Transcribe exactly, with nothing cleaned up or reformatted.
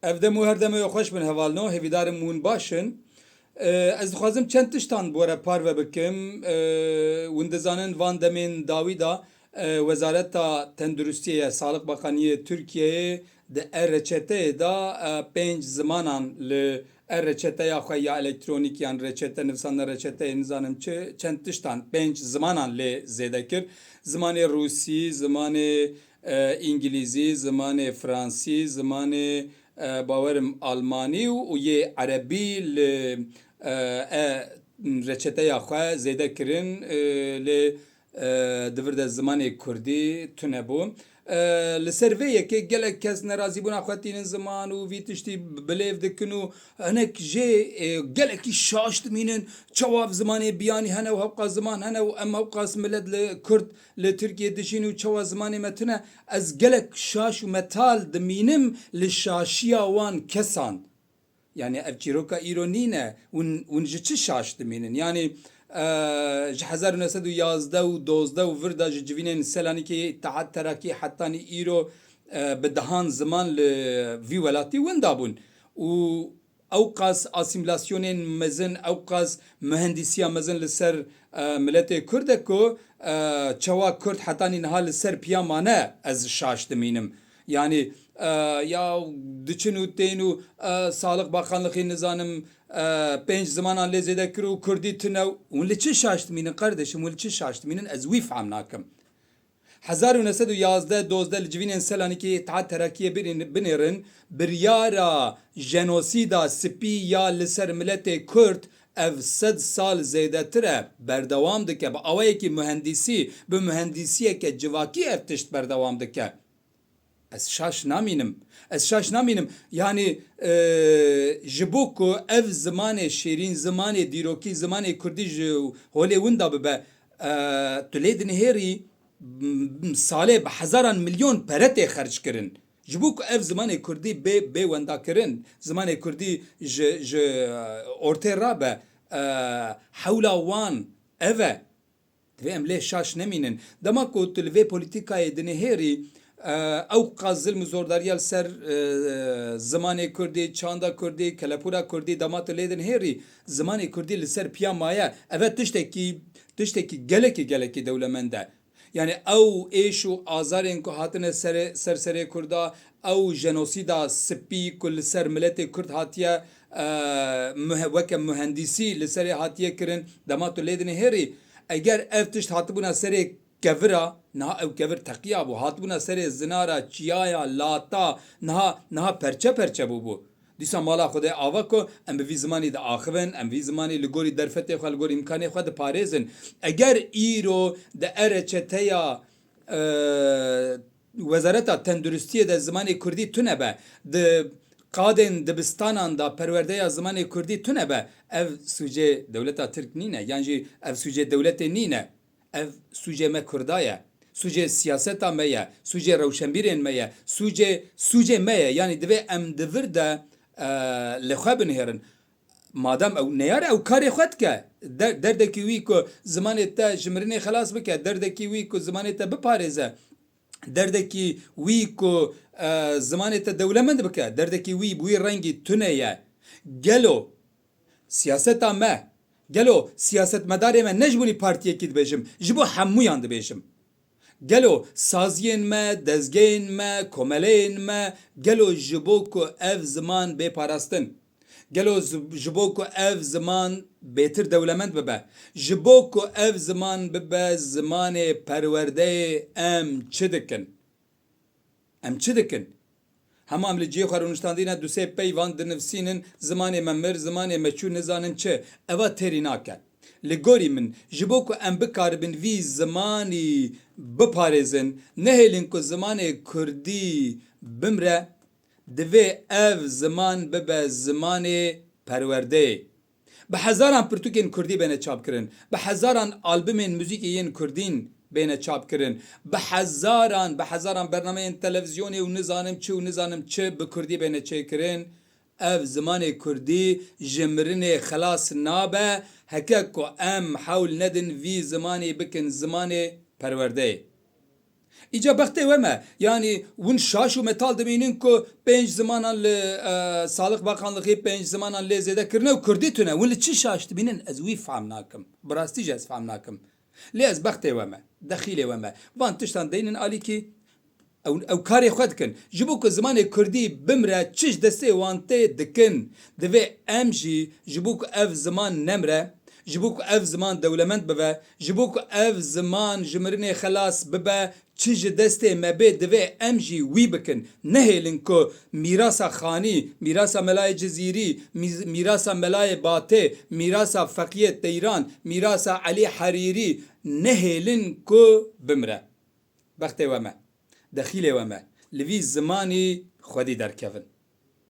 Ev dem û her demê xweş bin hevalno, hêvîdarim hûn baş in. Ee, ez dixwazim çend tiştan bi we re parve bikim. Ee, hûn dizanin van demên dawî de, e, Wezareta Tenduristiyê ye, Sağlık Bakaniyê Tirkiyeyê di e-reçeteyê de, e, pênc zimanan li e-reçeteya xwe ya elektronîk yan reçete, nivîsandina reçeteyê, nizanim çi, çend tiştan, pênc zimanan lê zêde kir. Zimanê rûsî, zimanê, e, îngilîzî, zimanê fransî, zimanê, e, bawerim almanî û, û yê erebî li, e, e, reçeteya xwe zêde kirin, e, lê, e, di vir de zimanê kurdî tune bû. E, li ser vê yekê gelek kes nerazîbûna xwe tînin ziman û vî tiştî bilêv dikin û hinek jê, e, gelekî şaş dimînin, çawa zimanê biyanî hene û hewqas ziman hene û em hewqas milet li kurd li Tirkiyê dijîn û çawa zimanê me tune. Ez gelek şaş û metal dimînim li şaşiya wan kesan. Yani ev çîroka îro nîne. Hûn, hûn ji çi şaş dimînin? Yani, e, ji hezar û neh sed û yazdeh û dozdeh û vir de ji civînên Selanikê, Îttihat Terakî hetanî îro, e, bi dehan ziman li vî welatî winda bûn. Û ewqas asîmîlasyonên mezin, ewqas muhendîsiya mezin li ser, e, miletê Kurd e ku, e, çawa Kurd hetanî niha li ser piya mane, ez şaş dimînim. Yani, e, ya diçin û tên û, e, Sağlık Bakanlığı nizanim, e, pênc zimanan lê zêde kir û Kurdî tune. Hûn li çi şaş dimînin kardeşim? Hûn li çi şaş dimînin? Ez wî fehm nakim. Hezar û neh sed û yazdeh dozdeh li civînên Selanikê Îttihat Terakiyê binê-, binêrin, biryara jenosîda spî ya li ser miletê Kurd ev sed sal zêdetir e, berdewam dike. Bi awayekî muhendîsî, bi muhendîsiyeke civakî ev tişt berdewam dike. Ez şaş namînim. Ez şaş namînim. Yani, e, ji bo ku ev zimanê şêrîn, zimanê dîrokî, zimanê kurdî ji holê winda bibe, e, tu lê dinihêrî, m-, salê bi hezaran milyon pere tê xerc kirin. Ji bo ku ev zimanê kurdî bê, bê wendakirin, zimanê kurdî ji, ji, e, ortê rabe, e, hewla wan ev e. Divê em lê şaş nemînin. Dema ku tu li vê polîtîkayê dinihêrî, e, ewqas zilm û zordariya li ser, e, zimanê kurdî, çanda kurdî, kelepûra kurdî, dema tu lê dinihêrî, zimanê kurdî li ser piya maye. Ev e tiştekî, tiştekî gelekî, gelekî dewlemend e. Yani ew êş û azarên ku hatine serê, ser serê Kurda, ew jenosîda spî ku li ser miletê Kurd hatiye, e, muhe-, weke muhendîsî li serê hatiye kirin, dema tu lê dinihêrî, eger ev tişt hatibûna serê kevira, niha ew kevir teqiya bû, hatibûna serê zinara, çiyaya, lata, niha, niha perçe perçe bûbû. Dîsa mala Xwedê ava ku em bi vî zimanî diaxivin, em vî zimanî li gorî derfetê xwe, li gorî îmkanê xwe diparêzin. Eger îro di e-reçeteya, e, Wezareta Tenduristiyê de zimanê kurdî tune be, di qadên dibistanan de perwerdeya zimanê kurdî tune be, ev sûcê dewleta Tirk nîne, yan jî ev sûcê dewletê nîne. Ev sûcê me Kurda ye. Sûcê siyaseta me ye. Sûcê rewşenbîrên me ye. Sûcê, sûcê me ye. Yanî divê em di vir de, e, li xwe binihêrin. Madem ew neyar e, ew karê xwe dike. Der-, derdekî wî ku zimanê te ji mirinê xelas bike, derdekî wî ku zimanê te biparêze, derdekî wî ku, e, zimanê te dewlemend bike, derdekî wî bi wî rengî tune ye. Gelo siyaseta me, gelo siyasetmedarê me, ne ji bo partiyekî dibêjim, ji bo hemûyan dibêjim. Gelo saziyên me, dezgehên me, komeleyên me, gelo ji bo ku ev ziman bê parastin? Gelo zi-, ji bo ku ev ziman bêtir dewlemend bibe, ji bo ku ev ziman bibe zimanê perwerdeyê, em çi dikin? Em çi dikin? Hema em li cihê xwe rûniştandî ne, du sê peyvan dinivsînin, zimanê me mir, zimanê me çû, nizanin çi. Eva têrî nake. Li gorî min, ji bo ku em bikaribin vî zimanî biparêzin, nehêlin ku zimanê kurdî bimre, divê ev ziman bibe zimanê perwerdeyê. Bi hezaran pirtûkên kurdî bêne çapkirin. Bi hezaran albumên muzîkê yên kurdîn bêne çapkirin. Bi hezaran, bi hezaran bernameyên televîzyonê û nizanim çi û nizanim çi bi kurdî bêne çêkirin. Ev zimanê kurdî ji mirinê xelas nabe, heke ku em hewl nedin vî zimanê bikin zimanê perwerdeyê. Îca bextê we me. Yanî win şaş û metal dimînin ku pênc zimanan li, e, Sağlık Bakanlığı pênc zimanan lê zêde kirine û Kurdî tune. Win li çi şaş dimînin? Ez wî fehm nakim. Bi rastî jî ez fehm nakim. Lê ez bextê we me. Dexîlê we me. Van tiştan deynin alîkî. Ew, ew karê xwe dikin. Ji bo ku zimanê kurdî bimre, çi ji destê wan tê dikin. Divê em jî ji bo ku ev ziman nemre, ji bo ku ev ziman dewlemend bibe, ji bo ku ev ziman ji mirinê xelas bibe, çi ji destê me bê, divê em jî wî bikin. Nehêlin ku mîrasa Xanî, mîrasa Melayê Cizîrî, mîz-, mîrasa Melayê Batê, mîrasa Feqiyê Teyran, mîrasa Elî Herîrî nehêlin ku bimre. Bextê we me. Dexîlê we me. Li vî zimanî xwedî derkevin.